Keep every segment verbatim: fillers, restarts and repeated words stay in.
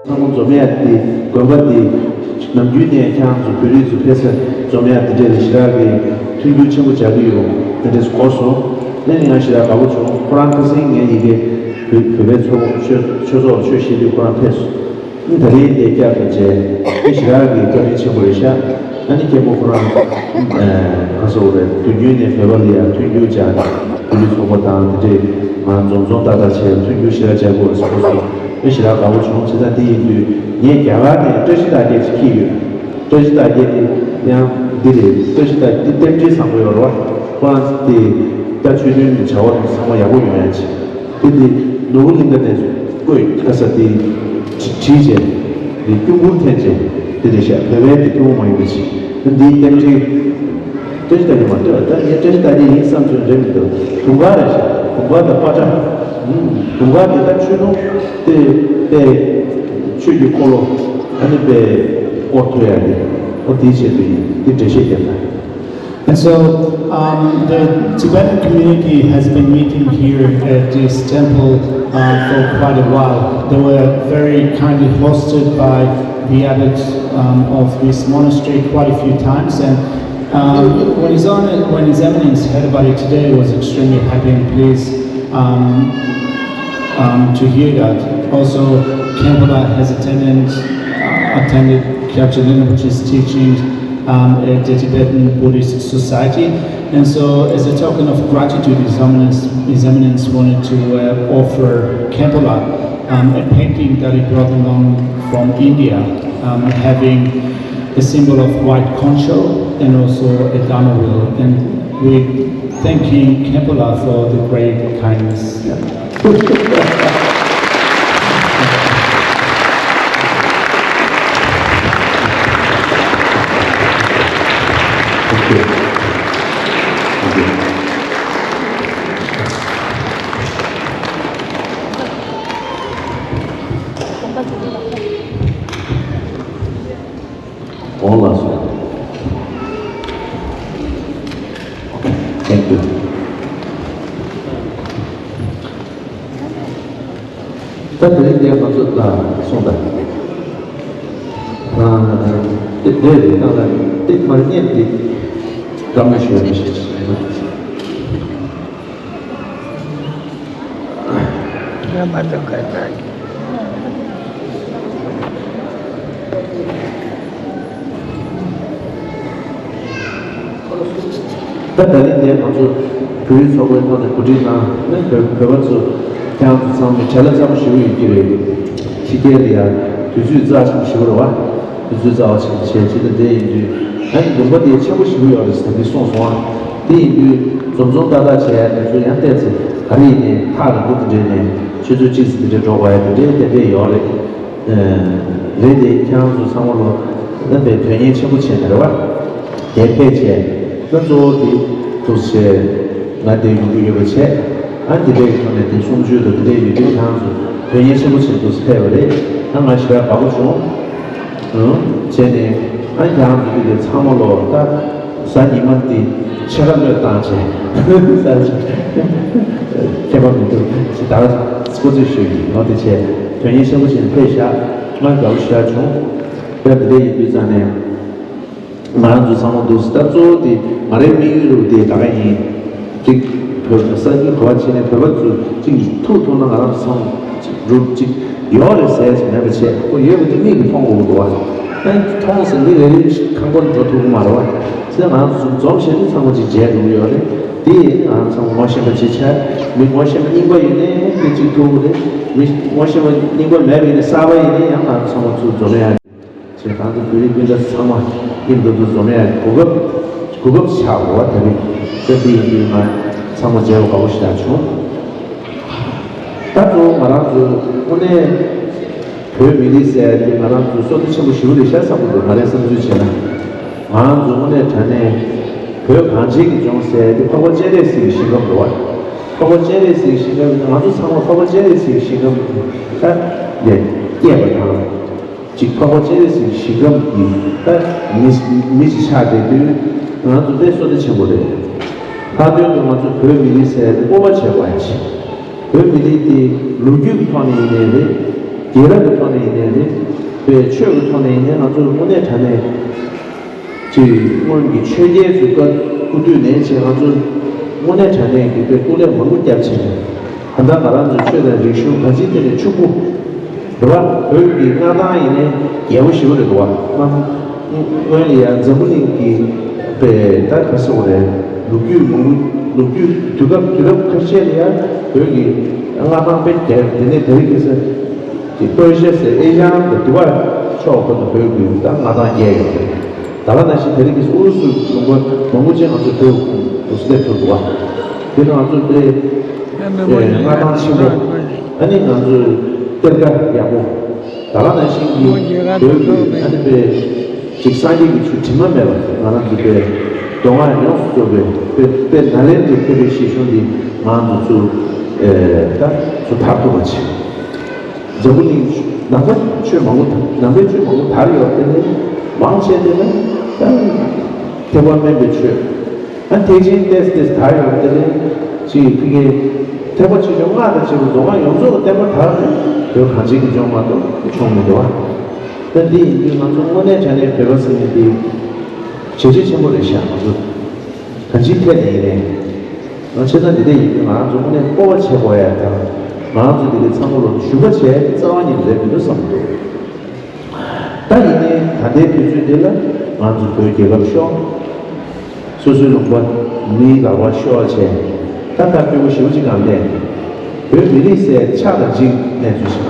ཚང་མ་འཛོམས་ཡ་དེ་དགོན་པ་དེ་ནམ་རྒྱུན་ནས་ཁྱེད་རང་ཚོ་བོད་རིགས་ཚོ་ཕེབས་ས་འཛོམས་ཡ་དེ་འདྲས་ལ་ཞེ་དྲག་གི་མཐུན་འགྱུར་ཆེན་པོ་རྒྱག་གི་ཡོད་དེ་འདྲས་གོ་སོང་། ཨ་ནི་ང་ཞེ་དྲག་དགའ་པོ་བྱུང་། ཁོ་རང་ཁ་སང་ངའི་ཡི་གེ་བོད་བོད་པའི་ཚོགས་ཆོས་ཆོས་ཚོགས་ལ་ཆོས་བཤད་དུས་ཁོ་རང་ཕེབས་སོང་། ཨ་ནི་ད་རེས་དེ་བསྐྱར་དུ་མཇལ་ཨ་ཞེ་དྲག་གི་བཀའ་དྲིན་ཆེན་པོ་རེད་ཤག་ཨ་ནི་མཁན་པོ་ཁོ་རང་ཨ་ག་སོགས་རེད། དུས་རྒྱུན་ནས་བོད་པ་ལ་ཡང་མཐུན་འགྱུར་སྦྱར་བོད་རིགས་ཚོགས་པ་དང་དེ་འདྲས་ང་འཛོམས་འཛོམས་ཏག་ཏག་བྱས་མཐུན་འགྱུར་ཞེ་དྲག་སྦྱར་དགོས་རེད་ཟེར་གོ་སོང་། ཨ་ཞེ་དྲག་དགའ་པོ་བྱུང་། བྱས་ཙང་དེ་ཡིན་དུས་ངས་རྒྱ་གར་ནས་བཀྲ་ཤིས་རྟགས་བརྒྱད་ཅིག་ཁྱེར་ཡོད། བཀྲ་ཤིས་རྟགས་བརྒྱད་དེ་ཡང་འདི་རེད། བཀྲ་ཤིས་རྟགས་འདི་རྟེན་འབྲེལ་བཟང་པོ་ཡོད་རེད་བ། ཁོ་རང་དེ་རྟ་མཆོད་རྟེན་གྱི་བྱ་བ་དེ་ཚང་མ་ཡག་པོ་ཡོང་ཡ་ཆེད་དེ་དེ་ནོར་བུ་གླིང་ཀ་ནས་བརྐོས་ཁ་ས་དེ་བྲིས་བྱས་དེ་སྐྱུང་འབུར་འཐེན་བྱས་དེ་རེད་ཤག་བོད་པའི་དེ་སྐྱུང་མ་ཡིན་པ་ཆེད་དེ་འདིའི་རྟེན་འབྲེལ། བཀྲ་ཤིས་རྟགས་བརྒྱད་མ་ལྟོས། ད་ངས་བཀྲ་ཤིས་རྟགས་བརྒྱད་ཡིན་བསམ་ཚུལ་རེད་མི་འདུག་དུང་དཀར་རེད་ཤག་དུང་དཀར་དང་པ་ཏྲ། དུང་དཀར་དེ་ད་ཆོས་དུང་དེ་དཔེ་ཆོས་ཀྱི་འཁོར་ལོ་ཨ་ནི་དཔེ་དཀོར་ཐུབ་ཡ་རེད། ཨོ་དེའི་ཆེད་དུ་ཡིན་དེ་འགྲེལ་བཤད་རྒྱབ་ན། And so, um, the Tibetan community has been meeting here at this temple, uh, for quite a while. They were very kindly hosted by the abbot, um, of this monastery quite a few times, and, um, when His Honor, when His Eminence heard about it today, he was extremely happy and pleased, um, um, to hear that. Also, Khenpo-la has attended, uh, attended Gyaltsuen Rinpoche's teaching, um, at the Tibetan Buddhist Society. And so, as a token of gratitude, His Eminence, His Eminence wanted to, uh, offer Khenpo-la, um, a painting that he brought along from India, um, having a symbol of white concho and also a Dharma wheel. And we thanking Khenpo-la for the great kindness. གོང་ལ་སོང་། Thank you. ད་དེ་རིང་འདིར་ང་ཚོ་ལ་གསུངས་དང་། ཨ་དེ་འདྲའི་རིགས་སྟངས་ལ་དེ་མར་བསྙད་དེ་བཀའ་མོལ་ཞུ་བ་ཞིག་བྱེད། ང་མ་གཏོགས་ག་ན། ད་ད་ལན་དེ་ང་ཚོ་བོད་རིགས་ཚོགས་པའི་ཐོག་ནས་གོ་སྒྲིག་གནང་ནས་བོད་བོད་པ་ཚོ་ཁྱེད་རང་ཚོ་ཚང་མ་བྲེལ་བ་ཚ་པོ་ཞེ་པོ་ཡོད་ཀྱི་རེད། ཕྱི་རྒྱལ་ལ་ཡང་དུས་ཚོད་རྩ་ཆེན་པོ་ཞེ་པོ་རེད་བ། དུས་ཚོད་རྩ་བ་ཆེན་པོ་བྱས་ཅི་ལྟར་འདྲ་ཡིན་དུས་ཨ་ནི་ལུང་པ་དེ་ཆེན་པོ་ཞེ་པོ་ཡོད་རེད་ཟེར་འདི་གསུངས་སོང་ཨ། དེ་ཡིན་དུས་འཛོམས་འཛོམས་ཏག་ཏག་བྱས་ང་ཚོ་ཡང་བལྟས་ཚེ་ག་རེ་ཡིན་ནའི་ཐག་རིང་པོ་དེ་འདྲས་ནས་ཆུ་ཚོད་གཅིག་ཙམ་དེ་འདྲས་འགྲོ་དགོས་ཡ་དེ་འདྲས་དེ་འདྲས་ཡོད་རེད། རེད་དེ་ཁྱེད་རང་ཚོ་ཚང་མ་ལོ་རྣམ་པའི་དོན་གཉེར་ཆེན་པོ་བྱས་ནས་རེད་བ། དེ་ཕེབས་བྱས་ང་གཙོ་བོ་དེ་འདུག་བྱས་ང་དེ་ཡོང་གི་ཡོད་པ་བྱས་ཨ་འདི་འདྲས་ཀྱི་ཐོག་ནས་དེ་གསུང་ཆོས་དང་དེ་འདྲས་ཡོད་དུས་ཁྱེད་རང་ཚོ་དོན་གཉེར་ཆེན་པོ་བྱས་འདུག་ཕེབས་པ་རེད། ཨ་ང་ཞེ་དྲག་དགའ་པོ་བྱུང་། བྱས་ནས་ཨ་ཁྱེད་རང་ཚོ་འདི་གའི་ཚང་མ་ལོ་ད། གཟའ་ཉི་མ་འདི་ཕྱེད་ཀ་གློད་བཏང་བྱས། ཁྱད་པར་མི་འདུག་ཅི་ད་སྐུ་རྩིས་ཞུས་ཀྱི་ལོ་དེ་བྱས་དོན་གཉེར་ཆེན་པོ་ཞིག་ཕེབས་བཞག་ང་དགའ་པོ་ཞེ་དྲག་བྱུང་། དཔེ་འདི་འདྲ་ཡིན་དུས་ཙང་ནས་ང་རང་ཚོ་ཚང་མ་འདུག་ད་གཙོ་བོ་དེ་ང་རའི་དམིགས་ཡུལ་རུ་དེ་ད་ག་ཡིན། གཅིག་བོད་ས་རྒྱུ་ག་བ་ཕྱིན་ནས་བོད་པ་ཚོ་གཅིག་ཐུག་ཐུག་ན་ང་རང་ཚོ་ཚང་མ་གཅིག་འགྲུབ་གཅིག་ཡོད་རེད་ཟེར་ཞིག་མེད་པ་བྱས་ཁོ་ཡོད་པ་དེ་མིག་གིས་མཐོང་དགོས་འདུག་བ། ཨ་མཐོང་ཟེར་མི་རེ་རེ་ཁང་པར་འགྲོ་ཐུབ་ཀྱི་མ་རེད་བ། ཟེར་ང་རང་ཚོ་འཛོམས་བྱས་ནས་ཚང་མ་གཅིག་མཇལ་འགྲོ་གི་ཡོད་རེད། དེ་ཡིན་ང་རང་ཚང་མ་ངོ་ཤེས་པ་གཅིག་ཆགས། མི་ངོ་ཤེས་པ་རྙིང་པ་ཡིན་ནའི་དེ་གཅིག་ཐུག་གི་རེད། མི་ངོ་ཤེས་པ་རྙིང་པ་མེད་པ་ཡིན་ནའི་གསར་པ་ཡིན་ནའི་ཡང་ང་རང་ཚང་མ་ཚུར་འཛོམས་ཡ་རེད། ཞེས་ང་ཚོ་བོད་རིགས་སྤུན་ཟླ་ཚང་མ་མཉམ་དུ་འཛོམས་ཡག་གོ་སྐབས་གོ་སྐབས་ཆགས་འོ་ད་རེས་ས་དེ་ཡིན་དུས་ང་ཚང་མ་མཇལ་བ་དགའ་པོ་ཞེ་དྲག་བྱུང་། ད་གཙོ་བོ་ང་རང་ཚོ་དངོས་གནས་བོད་མི་རིགས་ཟེར་ཡག་དེ་ང་རང་ཚོ་བསོད་བདེ་ཆེན་པོ་ཞེ་པོ་རེད་ཤག་བསམ་གྱི་འདུག་ང་རའི་བསམ་ཚུལ་བྱས་ན། ང་རང་ཚོ་དངོས་གནས་དྲང་གནས་བོད་གངས་ཅན་གྱི་ལྗོངས་ཟེར་ཡག་དེ་འཕགས་པ་སྤྱན་རས་གཟིགས་ཀྱི་ཞིང་ཁམས་རེད་བ། འཕགས་པ་སྤྱན་རས་གཟིགས་ཀྱི་ཞིང་ཁམས་ཡིན་ན་ང་ཚོ་ཚང་མ་འཕགས་པ་སྤྱན་རས་གཟིགས་ཀྱི་ཞིང་ཁམས་ད་ནས་སྐྱེས་པ་དང་། གཅིག་འཕགས་པ་སྤྱན་རས་གཟིགས་ཞིང་ཁམས་ཀྱི་ད་མི་མི་ཞིག་ཆགས་བསྡད་དུས་ང་ཚོ་དཔེ་བསོད་བདེ་ཆེན་པོ་རེད། ལྷག་དོན་དུ་ང་ཚོ་བོད་མི་རིགས་ཟེར་ཡག་དེ་སྤོབས་པ་བྱེད་དགོས་ཡ་ཆེ། བོད་མི་རིགས་དེ་ལོ་རྒྱུས་ཀྱི་ཐོག་ནས་ཡིན་ནའི་རེད། རྒྱལ་རབས་ཀྱི་ཐོག་ནས་ཡིན་ནའི་རེད། དཔེ་ཆོས་ཀྱི་ཐོག་ནས་ཡིན་ནའི་ང་ཚོ་དངོས་གནས་དྲང་གནས་ཅིག་སྔོན་གྱི་ཆོས་རྒྱལ་ཚོའི་བཀའ་སྐུ་དུས་ནས་བྱས་ང་ཚོ་དངོས་གནས་དྲང་གནས་ཀྱི་དཔེ་སྐུ་ལས་མང་པོ་བརྒྱབ་བྱས་ནས། ད་ལྟ་ང་རང་ཚོའི་ཆོས་དང་རིག་གཞུང་གང་ཅིའི་ཐད་ནས་ཕྱུག་པོ་རེད་བ། བོད་ཀྱི་མངའ་ཐང་ཡིན་ནའི་རྒྱལ་པོ་ཞེ་པོ་རེད་འདུག་བ། སྔོན་ལ་ཡང་འཛམ་བུ་གླིང་གི་དཔེ་ད་ག་ཟེར་དགོས་རེད། ལོ་རྒྱུས་མང་པོ་ལོ་རྒྱུས་དུས་སྐབས་དུས་རབས་ཁ་ཤས་ལ་ཡང་བོད་ཀྱི་མངའ་ཐང་དཔེ་རྒྱས། དེ་ནས་དེ་རིང་ཁ་སང་གི་པར་ཤི་ཡ་ཟེར་ཨེ་ཤ་ཡ་དང་དེ་བར་ཕྱོགས་ཁོ་ན་བོད་ཀྱི་ད་མངའ་ཐང་རྒྱས་ཡོད་རེད། ད་ག་ནང་བཞིན་དེ་རིང་གི་ཨུ་རུ་སུའི་ལུང་པ་མང་པོ་ཅན་ང་ཚོ་བོད་དུ་སླེབས་ཐུབ་འདུག་བ། དེ་ང་ཚོ་དེ་མངའ་ཐང་ཆེན་པོ། ཨ་ནི་ང་ཚོའི་གཏེར་ཁ་ཡག་པོ། ད་ག་ནང་བཞིན་གྱི་བོད་ཀྱི་ཨ་ནི་དཔེ་ཅིག་སངས་རྒྱས་ཀྱི་ཆོས་དྲི་མ་མེད་པ་ང་རང་ཚོའི་དཔེ་མདོ་སྔགས་ཡོངས་སུ་རྫོགས་པའི་དཔེ་དཔེ་ནཱ་ལེནྡྲའི་མཁས་པའི་བཞེད་གཞུང་འདི་ང་ཚོ་ཚུར་ད་ཚུར་དར་ཐུབ་པ་བྱེད། འཛམ་བུ་གླིང་ནང་པ་ཆོས་མང་པོ་དར། ནང་པའི་ཆོས་མང་པོ་དར་ཡོད་པ་དེ་ནི་མང་ཆེ་དེ་ནི་ཐེག་པ་དམན་པའི་ཆོས། ཨ་ཐེག་ཆེན་ཏོག་ཙམ་ཏོག་ཙམ་དར་ཡོད་པ་དེ་ནི་ཅིག་ཕ་གིའི་ཐེག་པ་ཆེ་ཆུང་སྔགས་དང་བཅས་པའི་མདོ་སྔགས་ཡོངས་རྫོགས་ལ་བརྟེན་པ་དར་ནས་བོད་གངས་ཅན་གྱི་ལྗོངས་མ་གཏོགས་བྱུང་མི་འདུག་བ། ད་འདི་ཡིན་དུས་ང་ཚོ་དངོས་གནས་དྲང་གནས་བོད་པ་ཟེར་མཁན་འདི་བྱས་རྗེས་ཆེན་པོ་རེད་ཤག་ང་ཚོ་གང་ཅིའི་ཐད་ནས་ཡིན་ནའི། ང་བྱས་ཙང་འདི་འདྲ་ཡིན་དུས་ང་རང་ཚོ་དངོས་གནས་སྤོབས་པ་བྱེད་དགོས་ཡ་དང་། ང་རང་ཚོ་འདི་འདྲའི་ཚང་མ་ལོ་ཞུ་བ་བྱས་རྩ་བ་ཉིད་ནས་རེད་འདུག་བསམ་འདུག་ད་ཡིན་ནའི་ད་ལྟའི་དུས་ཚོད་འདི་ལ་ང་ཚོ་བོད་རྒྱལ་ཁབ་ཤོར། སོ་སོའི་ལུང་པ་མིའི་ལག་པར་ཤོར་བྱས། ད་ད་སྐྱོ་པོ་ཞེ་པོ་ཅིག་གང་ལས་བོད་མི་རིགས་ཟེར་ཆགས་དང་འཇིག་གནས་ཚུལ་ཞིག་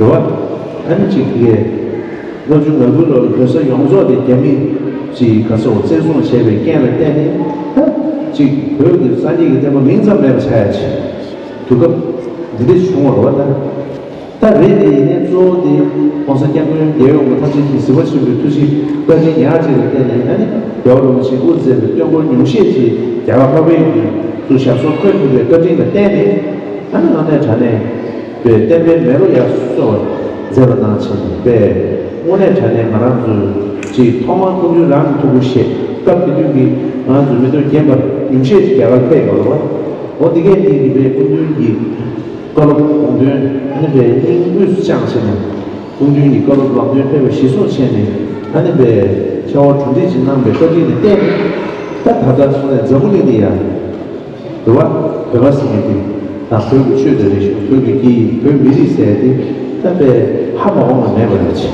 རེད་བ། ཨ་ནི་ཅིག་གིས་ལྔ་བཅུ་ང་དགུ་ལོར་བོད་ས་ཡོངས་རྫོགས་དེ་རྒྱ་མིས་ཅིག་ག་ཚོད་བཙན་བཟུང་བྱས་པའི་རྐྱེན་ལ་བརྟེན་ནས། ད་ཅིག་བོད་ཀྱི་སངས་རྒྱས་ཀྱི་བསྟན་པ་མིང་ཙམ་མེད་པ་ཆགས་ཡ་ཆེ། དུས་སྐབས་འདི་འདྲ་བྱུང་བ་རེད་བ། ད་ད་རེད་དེ་ཡིན་ནའི་གཙོ་བོ་དེ་༸གོང་ས་༸སྐྱབས་མགོན་རྒྱལ་བའི་དབང་པོ་ཐམས་ཅད་མཁྱེན་གཟིགས་པ་ཆེན་པོའི་ཐུགས་རྗེ་བཀའ་དྲིན་ཉག་གཅིག་ལ་བརྟེན་ནས། ཨ་ནི་རྒྱལ་བ་རིན་པོ་ཆེས་དབུ་མཛད་པའི་སྟོན་འཁོར་ཉུང་ཤས་ཅིག་རྒྱ་གར་འཕགས་པའི་ཡུལ་དུ་ཞབས་སོར་འཁོད་ཐུབ་པའི་བཀའ་དྲིན་ལ་བརྟེན་ནས། ཨ་ནི་དངོས་གནས་དྲང་གནས་པའི་བསྟན་པའི་མེ་ལོང་ཡར་གསོལ་བ་མཛད་པ་གནང་བྱས་ནས། པའི་དངོས་གནས་དྲང་གནས་ང་རང་ཚོའི་ཅིག་ཐོག་མར་སྐུ་མདུན་རང་གི་ཐུགས་ཁུར་བཞེས། སྐབས་དེ་དུས་ཀྱི་ང་རང་ཚོའི་མི་ཐོག་རྒན་པ་ཉུང་ཤས་ཅིག་རྒྱ་གར་ཕེབས་ཡོད་རེད་བ། འོ་དེ་གས་དེ་གི་པའི་སྐུ་མདུན་གྱི་བཀའ་སློབ་དགོངས་དོན་ཨ་ནི་པའི་སྙིང་དབུས་སུ་བཅངས་བྱས་ནས། སྐུ་མདུན་གྱི་བཀའ་སློབ་ལམ་སྟོན་ཕེབས་པ་གཞིར་བཟུང་བྱས་ནས། ཨ་ནི་པའི་ཆེ་བ་གྲུབ་འབྲས་ཅིག་གནང་པའི་བཀའ་དྲིན་ལ་བརྟེན་ནས། ད་ད་ལྟ་སོང་ནས་འཛམ་བུ་གླིང་འདི་ཡང་རེད་བ། བོད་པ་ཟེར་མཁན་དེ་དང་། བོད་ཀྱི་ཆོས་དང་རིག་གཞུང་། བོད་ཀྱི་སྐད་ཡིག། བོད་མི་རིགས་ཟེར་ཡ་དེ་ད་པའི་ཧ་མ་གོ་བ་མེད་པ་རེད་བྱས།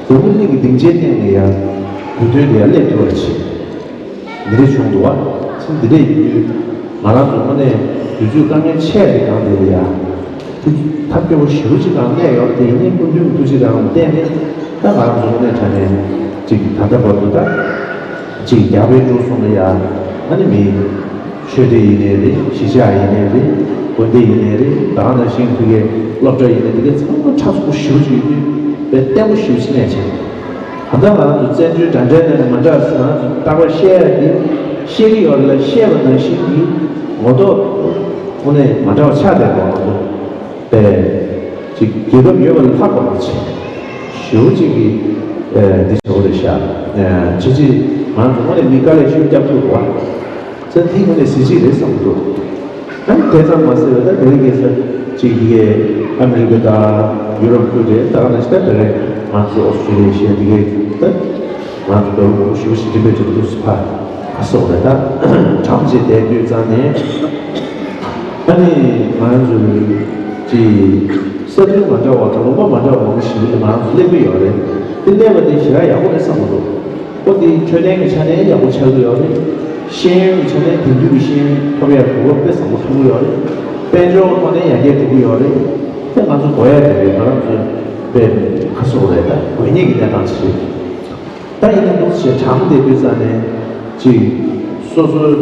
འཛམ་བུ་གླིང་གི་སྡིངས་ཆའི་སྟེང་ལ་ཡང་དུས་སྟོན་དེ་ཡང་སླེབས་ཐུབ་པ་བྱས། འདི་འདྲ་བྱུང་འདུག་བ། ཚེ་འདི་འདྲ་ཡིན་དུས་ང་རང་ཚོ་དངོས་གནས་དུས་ཚོད་དཀའ་ངལ་ཆེ་བའི་སྒང་དེ་ལ་ཡང་ཐབས་སྐྱོ་པོ་ཞེ་པོ་ཅིག་སྒང་གནས་ཡོད་རེད། དེ་ཡིན་ནའི་སྐུ་མདུན་གྱི་ཐུགས་རྗེ་རང་ལ་བརྟེན་ནས། ད་ང་རང་ཚོ་དངོས་གནས་དྲང་གནས་ཅིག་ད་ལྟ་བར་དུ་ད་ཅིག་རྒྱ་བལ་འབྲུག་གསུམ་ལ་ཡང་ཨ་ནི་མི་ཆོས་སྡེ་ཡིན་ནའི་རེད། གཞིས་ཆགས་ཡིན་ནའི་རེད། དགོན་སྡེ་ཡིན་ནའི་རེད། ད་ག་ནང་བཞིན་དེ་གའི་སློབ་གྲྭ་ཡིན་ནའི་དེ་གའི་ཚང་མ་ཁྲག་ཚུགས་པོ་ཞེ་པོ་ཅིག་ཡོད་དུས་དཔེ་བརྟན་པོ་ཞེ་པོ་ཅིག་གནས་བྱས། ད་ལྟ་ང་རང་ཚོ་བཙན་བྱོལ་འདྲ་འདྲའི་ནང་ནས་མ་འདྲ་བ་ཟེར། ང་ཚོ་རྟག་པར་བཤད་ཡ་དེ་བཤད་ཀྱི་ཡོད་རེད་ལ། བཤད་པ་ནང་བཞིན་གྱི་ངོ་ཐོག་དངོས་གནས་མ་འདྲ་བ་ཆགས་བསྡད་པ། ང་ཚོ་པས་ཅིག་རྒྱལ་ཁབ་ཡོད་པ་ལ་ལྷག་པ་མ་བྱས། ཞེ་པོ་ཅིག་གི་འདི་བྱ་བ་རེད་ཤག་ཅི་ཅི་ང་ཚོ་དངོས་གནས་མི་དཀའ་ལས་ཞེ་པོ་བརྒྱབ་ཐུབ་འདུག་བ། ཚེ་འདི་ངོས་ནས་གཟི་བརྗིད་རེད་བསམ་གྱི་འདུག་ཨ་ནི་དེ་ཙམ་མ་ཟད་པ་ད་དེ་རིང་ཁ་སང་ཅིག་ཡི་གེ་ཨ་མི་རི་ཀ་དང་ཡུ་རོབ་ཁུལ་རེད། ད་ག་ནང་བཞིན་ད་དེ་རིང་ང་ཚོ་ཨོ་སི་ཀྲི་ལི་ཡ་ཞེས་འདི་གའི་ད་ང་ཚོ་ལྟ་བུ་ཞེ་པོ་ཞིག་འགྲིམ་པའི་ཆེད་དུ་ཕ་ག་སོགས་རེད། ད་གྲམ་ཅིག་བསྡད་དུས་ཙང་ནས་ཨ་ནི་ང་ཚོ་ཅིག་ས་ཁུལ་མ་འདྲ་བ་དང་ལུང་པ་མ་འདྲ་བ་མང་པོ་ཞིག་ལ་ང་ཚོ་སླེབས་ཀྱི་ཡོད་རེད། དེ་སླེབས་པ་དེ་ཞེ་དྲག་ཡག་པོ་རེད་བསམ་གྱི་འདུག་ཨོ་དེ་འཕྲོད་བསྟེན་གྱི་ཆ་ནས་ཡག་པོ་ཆགས་ཀྱི་ཡོད་རེད། ཤེས་ཡོན་གྱི་ཆ་ནས་དེང་དུས་ཀྱི་ཤེས་ཡོན་ཐོབ་ཡག་གོ་སྐབས་དཔེ་བཟང་པོ་ཐོབ་ཀྱི་ཡོད་རེད། དཔལ་འབྱོར་ཐོག་ནས་ཡར་རྒྱས་འགྲོ་གི་ཡོད་རེད། དེ་ང་ཚོ་དགོས་ཡག་དེ་རེད། ང་རང་ཚོའི་དཔེ་ག་སོགས་རེད། ད་དགོས་ངེས་ཀྱི་གནས་སྟངས་ཤིག་རེད། ད་ཡིན་ན་འདུག་ཅེས་གྲམ་བསྡད་དུས་ཙང་ནས་ཅིག་སོ་སོའི་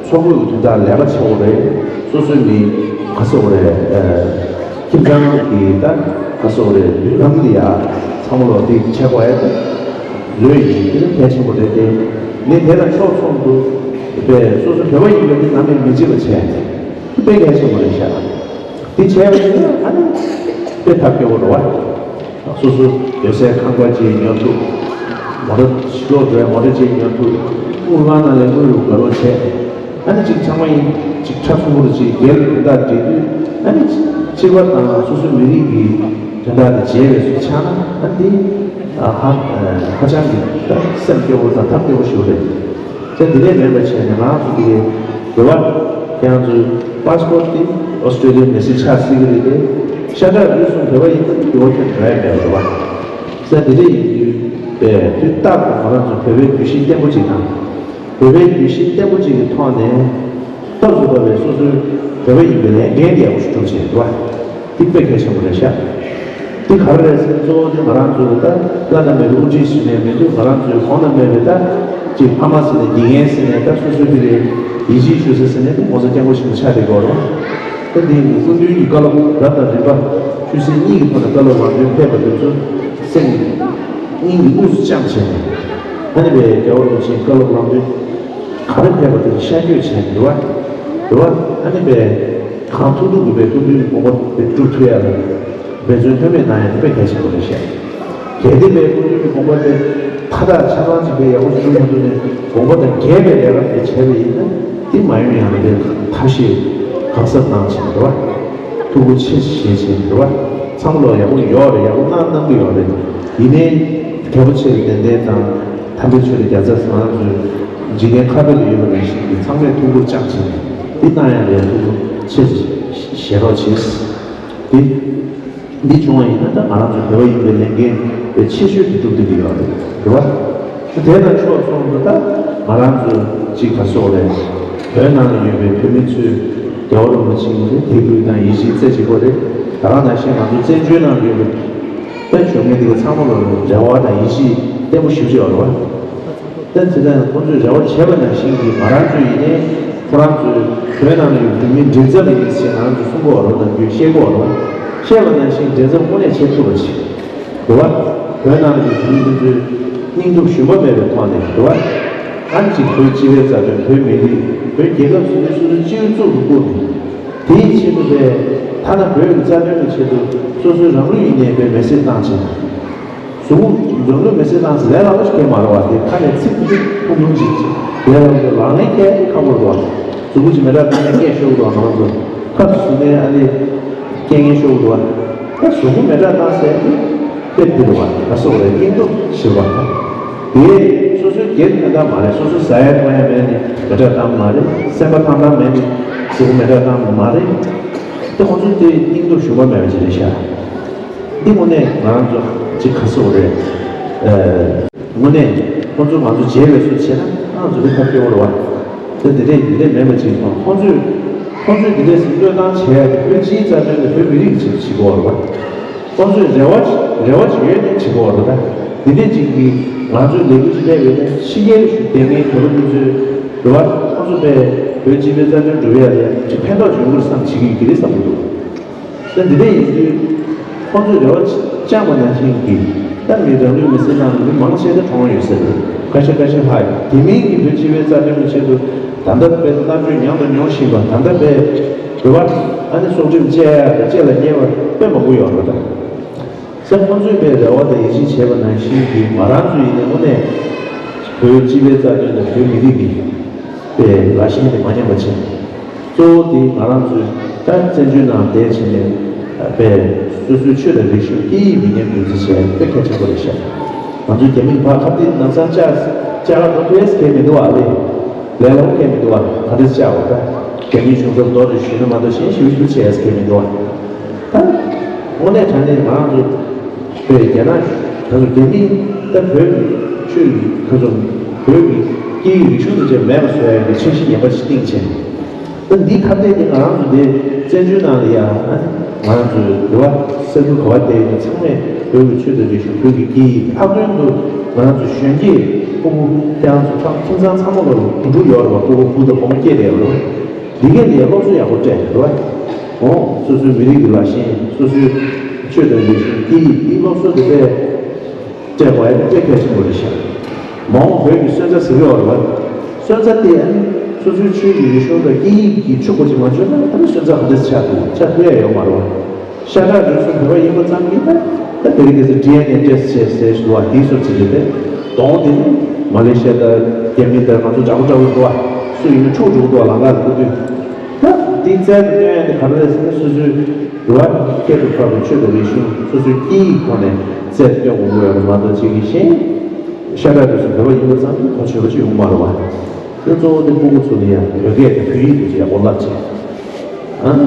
ཚོགས་པའི་དོན་དག་ལས་ཀ་བྱེད་དགོས་རེད། སོ་སོའི་མི་ག་སོགས་རེད། ཁྱིམ་ཚང་གི་ད་ག་སོགས་རེད། མདུན་ལམ་འདི་ཡ་ཚང་མ་ལོ་འདི་བྱེད་དགོས་ཡ་ད་ལོས་ཡིན། དེ་ནི་གལ་ཆེན་པོ་རེད་དེ། ནི་དེ་དང་ཕྱོགས་མཚུངས་སུ་དཔེ་སོ་སོ་བོད་པ་ཡིན་པ་འདི་ནམ་ཡང་མི་བརྗེད་པ་བྱས་ཏེ་དཔེ་གལ་ཆེན་པོ་རེད་ཤག་དེ་བྱས་པ་ཡིན་ན་ཨ་ནི་དཔེ་ཐབས་སྐྱོ་བོ་རེད་བ། སོ་སོ་ཡོད་སའི་ཁང་པ་ཅིག་ཉོ་ཐུབ། མོ་ཊ་ཕྱི་ལོགས་འགྲོ་བའི་མོ་ཊ་ཅིག་ཉོ་ཐུབ། དངུལ་ཁང་ནང་ལ་དངུལ་རུ་དགའ་རོགས་བྱས། ཨ་ནི་ཅིག་ཚང་མ་ཡིན་ཅིག་ཁྲ་ཚུམ་པོ་རུ་ཅིག་རྒྱལ་དོན་དག་འགྲིག་དུས་ཨ་ནི་ཅིག་ སྤྱི་པ་དང་སོ་སོའི་མི་རིགས་ཀྱི་དོན་དག་དེ་བྱས་པའི་སུ་ཆགས་ན་ཨ་འདི་ཨ་ཧ་ཧ་ཅང་གི་ད་སེམས་སྐྱོ་བོ་དང་ཐབས་སྐྱོ་བོ་ཞིག་རེད། ད་འདི་ལས་མེད་པ་བྱས་ནས་ང་རང་ཚོ་གི་རེད་བ། ཁྱེད་རང་ཚོའི་པ་སི་པོར་ཊི་དེ་ཨོ་སི་ཀྲོ་ལི་ཡའི་མི་སེར་ཆགས་སྲིད་ཀྱི་རེད་དེ། ཤ་ཁྲག་རུས་གསུམ་བོད་པ་ཡིན་ན་འགྱུར་བ་ཐེབས་འགྲོ་ཡ་མེད་པ་རེད་བ། ད་འདི་འདྲ་ཡིན་དུས་པས་དུས་རྟག་ཏུ་ང་རང་ཚོ་བོད་པའི་གདུལ་ཞིང་བརྟན་པོ་ཅིག་དང་། བོད་པའི་གདུལ་ཞིང་བརྟན་པོ་ཅིག་གི་ཐོག་ནས་སྟབས་བདེ་བའི་སོ་སོའི་བོད་པ་ཡིན་པའི་ལས་འགན་དེ་ཡག་པོ་ཞིག་སྒྲུབ་བྱས་འདུག་བ། འདི་དཔེ་གལ་ཆེན་པོ་རེད་ཤག་འདི་ག་རེ་རེད་ཟེར་ན་གཙོ་བོ་དེ་ང་རང་ཚོ་ད་བླ་ན་མེད་པའི་དབུ་ཁྲིད་ཞིག་ནས་མི་འདུག་ང་རང་ཚོའི་གོང་ན་མེད་པའི་ད་ཅིག་ཕ་མ་ཟེར་ནས་དགེ་རྒན་ཟེར་ནས་ད་སོ་སོའི་དེ་རེད་ཡིད་ཆེས་ཞུ་ས་ཟེར་ནས་དེ་ངོ་ཚ་སྐྱེན་པོ་ཞིག་ཆགས་བསྡད་ཀྱི་ཡོད་རེད་བ། ད་འདི་སྐུ་མདུན་གྱི་བཀའ་སློབ་རབ་དང་རིམ་པ་ཆོས་སྲིད་གཉིས་ཀྱི་ཐོག་ནས་བཀའ་སློབ་ལམ་སྟོན་ཕེབས་པ་དེ་ཚོ་སེམས་སྙིང་གི་དབུས་སུ་བཅངས་བྱས་ནས་ཨ་ནི་བའི་རྒྱལ་བ་རིན་པོ་ཆེའི་བཀའ་སློབ་ལམ་སྟོན་ག་རེ་ཕེབས་པ་དེ་ཤར་བསྐྱོད་བྱས་ནས་རེད་བ། རེད་བ། ཨ་ནི་བའི་གང་ཐུབ་ཐུབ་ཀྱིས་བའི་སྐུ་མདུན་གྱི་དགོངས་པ་དེ་སྒྲུབ་ཐུབ་ཡ་ལ་འབད་བརྩོན་ལྷོད་མེད་གནང་ཡ་དེ་དཔེ་གལ་ཆེན་པོ་རེད་ཤག་གལ་ཏེ་བའི་སྐུ་མདུན་གྱི་དགོངས་པ་དེ་མཐའ་དག་ཆ་ཚང་ཅིག་བའི་ཡག་པོ་ཞིག་སྒྲུབ་མ་ཐུབ་ནས་དགོངས་པ་དང་འགལ་བའི་ལས་ཀ་དེ་བྱས་པ་ཡིན་ན་དེ་མ་ཡོང་ཡང་ལས་ཐབས་ཤེས་གང་ཟབ་གནང་བྱས་རེད་བ། ཐུགས་ཁུར་ཆེ་བཞེས་བྱས་རེད་བ། ཚང་མ་ལོག་ཡག་པོ་ཡོད་རེད། ཡག་པོ་གནང་གནང་གི་ཡོད་རེད། ཡིན་ནའི་རྒྱལ་པོ་ཆེ་བའི་ཏན་ཏན་དང་། དམ་པའི་ཆོས་ལ་རྒྱལ་ཚབ་ང་རང་ཚོའི་འཇིག་རྟེན་ཁ་བརྡ་ལ་ཡོད་པ་ནང་བཞིན་གྱི་ཚང་མས་ཐུགས་ཁུར་བཅངས་བྱས་ནས་འདི་གནང་ཡ་ལས་ཐུགས་ཁུར་ཆེ་བཞེས་རོགས་བྱེད། འདི་འདི་བྱུང་བ་ཡིན་ན་ད་ང་རང་ཚོ་བོད་པ་ཡིན་པའི་ལས་འགན་དཔེ་ཆེ་ཤོས་དེ་སྒྲུབ་ཐུབ་ཀྱི་ཡོད་རེད། རེད་བ། དེ་དང་ཕྱོགས་མཚུངས་སུ་ད་ང་རང་ཚོ་གཅིག་ག་སོགས་རེད། བོད་ནང་ལ་ཡོད་པའི་བོད་མི་ཚོས་རྒྱལ་བ་རིན་པོ་ཆེ་གི་དད་གུས་དང་ཡིད་ཆེས་རྩེ་གཅིག་པོ་རེད། ད་ག་ནང་བཞིན་ང་ཚོ་བཙན་བྱོལ་ནང་ལ་ཡོད་པའི་ད་བྱུང་མཁན་དེ་ག་ཚང་མ་ལ་རེ་བ་དང་ཡིད་ཆེས་བརྟན་པོ་ཞེ་པོ་ཅིག་ཡོད་རེད་བ། ད་དེ་ལྟར་ཁོང་ཚོས་རེ་བ་བྱས་པ་ནང་བཞིན་གྱི་ང་རང་ཚོ་ཡིན་ནའི་ཁོ་རང་ཚོའི་བོད་ནང་ལ་ཡོད་བོད་མིའི་མགྲིན་ཚབ་ཡིན་ཞེས་ང་རང་ཚོ་གསུང་གི་ཡོད་རེད་དང་བཤད་ཀྱི་ཡོད་རེད་བ། བཤད་པ་ནང་བཞིན་མགྲིན་ཚབ་དངོས་གནས་བྱེད་ཐུབ་པ་ཅིག་རེད་བ། བོད་ནང་ལ་ཡོད་བོད་མི་དེ་ཚོའི་སྙིང་སྟོབས་ཞུམ་པ་མེད་པའི་ཐོག་ནས་རེད་བ། ཨ་ནི་ཅིག་བོད་སྤྱི་པའི་རྩ་དོན་བོད་མི་རིགས་བོད་རྒྱལ་ཁབ་ཟེར་དུས་སོ་སོའི་སྤྱི་ཡོངས་གཙུག་ཏུ་བཀུར་ནས་དེའི་ཆེད་དུ་བས་ཐ་ན་བོད་ཀྱི་རྩ་དོན་གྱི་ཆེད་དུ་སོ་སོའི་རང་ལུས་ཡིན་ནའི་བས་མེ་སྲེག་བཏང་བྱས། གཟུགས་པོ་རང་ལུས་མེ་སྲེག་བཏང་ཟེར་ལས་སླ་པོ་ཞིག་གང་མ་རེད་བ། དེ་ཁ་ནས་ཚིག་གཅིག་ཐུང་ཐུང་ཅིག་ལས་སླ་པོ་ལག་ལེན་འཁེལ་ཁག་པོ་རེད་བ། གཟུགས་པོ་ཅིག་མེ་སྲེག་བཏང་ནས་སྐད་ཤོར་འགྲོ་བ་ནང་དུ་ཁ་ཟུག་ནས་ཨ་ནི་རྐྱེན་ངན་ཤོར་འགྲོ་བ། ད་གཟུགས་པོ་མེ་སྲེག་བཏང་ཟེར་ནི་དཔེ་དེ་རེད་བ། ད་སོགས་རེད་སྙིང་སྟོབས་ཞེས་པ། དེ་སོ་སོའི་སྒེར་ཕན་ཐོགས་མ་རེད། སོ་སོ་ཟ་ཡ་འཐུང་ཡ་མེད་ནི་མེ་སྲེག་བཏང་མ་རེད། སེམས་པ་ཐང་ཐང་མེད་ནི་གཟུགས་པོ་མེ་སྲེག་བཏང་མ་རེད། དེ་ཁོང་ཚོ་དེ་སྙིང་སྟོབས་ཞུམ་པ་མེད་པ་ཅིག་རེད་ཤག་འདི་དངོས་གནས་ང་རང་ཚོ་ཅིག་ག་སོགས་རེད། དངོས་གནས་ཁོང་ཚོ་ང་ཚོ་བརྗེ་བའི་སུ་བྱས་ན་ང་ཚོ་དེ་ཐབས་སྐྱོ་བོ་རེད་བ། དེ་འདི་འདྲས་འདི་འདྲས་མེད་པ་ཅིག་དང་ཁོང་ཚོས་ཁོང་ཚོས་འདི་འདྲས་སུ་བློས་བཏང་བྱས་ཡ་དེ་བོད་སྤྱིའི་རྩ་དོན་དེ་བོད་མི་རིགས་ཅིག་བྱེད་དགོས་རེད་བ། ཁོང་ཚོས་རེ་བ་རེ་བ་ཅིག་ཡོད་ནས་བྱེད་དགོས་རེད་ད། འདི་འདྲས་ཅིག་གིས་ང་ཚོའི་ལས་འགུལ་ཅིག་སླེབས་ཡོད་ན་ཕྱི་རྒྱལ་ལ་བཞུགས་བསྡད་མཁན་བོད་པ་དེ་ཚོས་རེད་བ། ཁོང་ཚོ་པས་བོད་སྤྱི་པའི་རྩ་དོན་སྒྲུབ་ཡ་ལ་ཅིག་ཕན་ཐོགས་ཡོང་གི་རེད་བསམ་བྱེད་ཀྱི་ཡོད་ཀྱི་རེད་བསམ་གྱི་འདུག་ད་འདི་འདྲ་ཡིན་དུས་ཁོང་ཚོས་རེ་བ་བཅངས་པ་ནང་བཞིན་གྱི་ད་མི་རང་ལུས་མི་སེར་ནང་མི་མང་ཆེ་ད་གྲོངས་ཡོད་ཟེར་རེད། ཁ་ཤས་ཁ་ཤས་ལྷག་ཡོད། དེ་མིན་གྱི་བོད་སྤྱི་པའི་རྩ་དོན་གྱི་ཆེད་དུ་ད་ལྟ་དཔེ་མནར་གཅོད་མྱངས་དང་མྱོང་བཞིན་པ་ད་ལྟ་དཔེ་རེ་བ་ཨ་ནི་སྲོག་ཁྲིམས་བཅད་ཡ་དང་བཅད་ལ་ཉེ་བ་དཔེ་མང་པོ་ཡོད་རེད་ད། སེམས་ཁོང་ཚོས་པའི་རེ་བ་དང་ཡིད་ཆེས་བྱས་པ་ནང་བཞིན་གྱི་ང་རང་ཚོ་ཡིན་ནའི་དངོས་གནས་བོད་སྤྱི་པའི་རྩ་དོན་དང་བོད་མི་རིགས་ཀྱི་པའི་ལ་ཞེན་དེ་མ་ཉམས་པ་བྱས། གཙོ་བོ་དེ་ང་རང་ཚོས་ད་བཙན་བྱོལ་ནང་བསྡད་བྱས་ནས་པའི་སོ་སོའི་ཆོས་དང་རིག་གཞུང་སྐད་ཡིག་མི་ཉམས་རྒྱུན་འཛིན་བྱས་དཔེ་གལ་ཆེན་པོ་རེད་ཤག་ང་ཚོ་རྒྱ་མིས་ཕར་ཁ་གཏད་ནང་སང་བཅག་བཅག་ག་འགྲོ་ཐུབ་ཡས་ཁེལ་མི་འདུག་ཨ་ལེ། ལས་སླ་པོ་ཁེལ་མི་འདུག་ཨ། ག་འདྲས་བཅག་འོ་ད། རྒྱ་མིའི་གཞུང་ཚབ་མདོ་རུ་ཞུས་ན་མ་གཏོགས་གཞན་ཞིབ་ཞིབ་བྱེད་ཡས་ཁེལ་མི་འདུག་ཨ། ད་དངོས་གནས་དྲང་གནས་ང་རང་ཚོ་བོད་རྒྱ་ནག་ད་ཚོ་རྒྱ་མིས་ད་བོད་ཀྱི་ཆོས་ཀྱི་ཁ་ཚོ་བོད་ཀྱི་སྐད་ཡིག་རིག་གཞུང་དེ་ཚོ་མེད་པ་བཟོ་ཡ་གི་འཆར་གཞི་ངན་པ་ཞིག་བཏིང་བྱས། ད་འདིའི་ཁ་གཏད་དེ་ང་རང་ཚོ་དེ་བཙན་བྱོལ་ནང་ལ་ཡ་ང་རང་ཚོའི་འདི་བ་ས་ཁུལ་ག་བ་བསྡད་ཡོད་ཚང་མས་བོད་ཀྱི་ཆོས་དང་རིག་གཞུང་བོད་ཀྱི་སྐད་ཡིག་ལྷག་དོན་དུ་ང་རང་ཚོ་གཞོན་སྐྱེས་ཕྲུ་གུ་ཁྱེད་རང་ཚོ་ཁམས་ཁྱིམ་ཚང་ཚང་མ་ལ་བུ་ཕྲུག་ཡོད་རེད་བ། ཕྲུ་གུ་བུ་དང་བུ་མོ་སྐྱེས་བསྡད་ཡོད་རེད་བ། འདི་གས་ལ་ཡ་སློབ་གསོ་ཡག་པོ་སྤྲད་རེད་བ། འོ་སོ་སོའི་མི་རིགས་ཀྱི་ལ་ཞེན་སོ་སོའི་ཆོས་དང་རིག་གཞུང་སྐད་ཡིག་འདི་སློབ་གསོ་དེ་དཔེ་སྤྲད་དགོས་ཡ་དེ་དཔེ་གལ་ཆེན་པོ་རེད་ཤག་མ་འོངས་བོད་ཀྱི་སོན་རྩ་ཟེར་གྱི་ཡོད་རེད་བ། སོན་རྩ་དེ་ཨ་ནི་སོ་སོའི་ཆོས་ཀྱི་རིག་གཞུང་དང་སྐད་ཡིག་གི་ཆུ་བོ་ཅིག་མ་བཅོས་ན་ཨ་ནི་སོན་རྩ་ག་འདྲས་ཆགས་འདུག་ཆགས་ཐུབ་ཡ་ཡོད་མ་རེད་བ། ཤ་ཁྲག་རུས་གསུམ་བོད་པ་ཡིན་པ་ཙམ་གྱིས་ད་ད་དེ་རིང་ཁ་སང་ཌི་ཨེན་ཨེ་ཊེ་སི་ཊི་བྱས་ཟེར་ཞུ་བ་དེའི་སོར་ཚིགས་རེད་དེ། གདོང་དེ་ནི་མ་ལེ་ཤི་ཡ་དང་རྒྱ་མི་དང་ང་ཚོ་འདྲ་པོ་འདྲ་པོ་འདུག་བ། སུ་ཡིན་ན་འཁྲུག་འགྲོ་གི་འདུག་བ། ལམ་ཁ་ལ་ཁུ་དུས་ད་ དེའི་རྩལ་དུ་སྟོན་ཡ་དེ་ག་རེ་རེད་ཟེར་ན། སོ་སོའི་རེད་བ། ཁྱད་དུ་འཕགས་པའི་ཆོས་དང་རིག་གཞུང་སོ་སོའི་སྐད་ཡིག་ཐོག་ནས་རྩལ་དུ་སྟོན་དགོས་ཀྱི་ཡོད་རེད་མ་གཏོགས། ཅིག་གིས་གཞན་ཤ་ཁྲག་དུས་སུ་བོད་པ་ཡིན་པ་ཙམ་གྱིས་གོ་ཆོད་པ་ཅིག་ཡོང་མ་རེད་བ། དེ་གཙོ་བོ་དེ་སྤུ་གུ་ཚོ་ལ་ཡང་བོད་སྐད་དང་བོད་ཡིག་དེ་ཚོ་ཡག་པོ་བསླབ་བྱས། ཨ།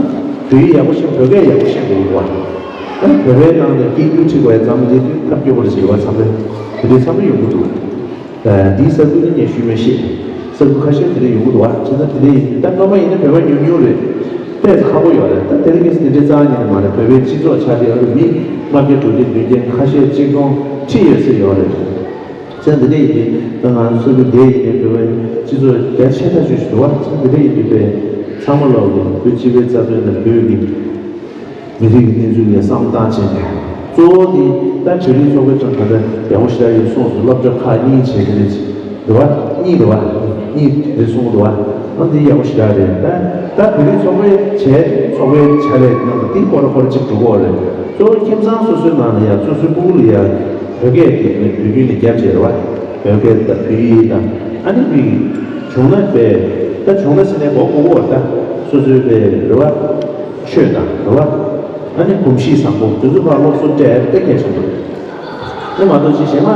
བོད་ཡིག་ཡག་པོ་ཤེས། བོད་སྐད་ཡག་པོ་ཤེས་དགོས་ཀྱི་རེད་བ། ཨ། བོད་པའི་ནང་ནས་སྐད་སྒྱུར་བྱེད་དགོས་ཡ་ཙམ་དེ་དུས་ཐབས་སྐྱོ་པོ་རེད་ཟེར་བ་ཚང་མས་དེ་འདྲའི་བསམ་བློ་ཡོང་གི་འདུག། ཨ། འདིའི་ས་ཁུལ་ནི་ངས་ཞུས་མེད་ཤེས། ས་ཁུལ་ཁ་ཤས་དེ་འདྲ་ཡོང་གི་འདུག་བ། བྱས་ཙང་དེ་འདྲ་ཡིན་དུས་ད་སྔོན་མ་ཡིན་ན་བོད་པ་ཉུང་ཉུང་རེད། ཏོག་ཙམ་ཁག་པོ་ཡོད་རེད། ད་དེ་རིང་ངས་དེ་འདྲའི་རྩ་བ་ཉིད་ནས་མ་རེད། བོད་པའི་སྤྱི་ཚོགས་ཆགས་བསྡད་ཡོད་རེད། མི་ལྔ་བརྒྱ་དྲུག་བརྒྱ་བདུན་བརྒྱ་ཁ་ཤས་གཅིག་སྟོང་ཁྲི་ཡོད་ས་ཡོད་རེད། བྱས་ཙང་དེ་འདྲ་ཡིན་དུས་ད་ང་ཚོ་ས་ཁུལ་དེ་ཡིན་ནའི་བོད་པའི་སྤྱི་ཚོགས་རྒྱ་ཆེ་ཐག་ཆོད་ཞིག་འདུག་བ། བྱས་ཙང་དེ་འདྲ་ཡིན་དུས་བོད་ཚང་མ་ལོག་གི་བོད་སྤྱི་པའི་རྩ་དོན་དང་བོད་ཀྱི་མི་རིགས་ཀྱི་གནས་ཚུལ་ལ་བསམ་བློ་བཏང་བྱས་ནས། གཙོ་བོ་དེ་ད་བོད་རིགས་ཚོགས་པའི་དོན་དག་ད་ཡག་པོ་ཞེ་དྲག་ཡོད་གསུངས་སོང་། སློབ་གྲྭ་ཁག་གཉིས་བྱས་དེ་རེད། འདུག་བ། གཉིས་འདུག་བ། གཉིས་དེ་རེད་གསུངས་འདུག་བ། ཨ། འདི་ཡག་པོ་ཞེ་དྲག་རེད། ད་ད་བོད་རིགས་ཚོགས་པའི་བྱས་ཚོགས་པའི་ཕྱག་ལས་གནང་བ་འདི་སྐོར་སྐོར་གཅིག་འགྲོ་གི་རེད། གཙོ་བོ་ཁྱིམ་ཚང་སོ་སོའི་ནང་ལ་ཡང་སོ་སོའི་སྤུ་གུ་ལ་ཡང་བོད་སྐད་དེ་དུས་རྒྱུན་ནས་རྒྱབ་བྱས་རེད་བ། བོད་སྐད་དང་བོད་ཡིག་དང་། ཨ་ནི་བོད་ཡིག་བྱུང་ན་བས། ད་བྱུང་ན་ཟེར་ནས་གོ་གོ་བ། ད་སོ་སོའི་བས་རེད་བ། ཆོས་དང་རེད་བ། ཨ་ནི་གོམས་གཤིས་བཟང་པོ་དེ་ཚོ་ཕར་སློབ་གསོ་སྤྲད་དཔེ་གལ་ཆེན་པོ་རེད། དེ་མ་གཏོགས་ཅིག་གཞན་མ་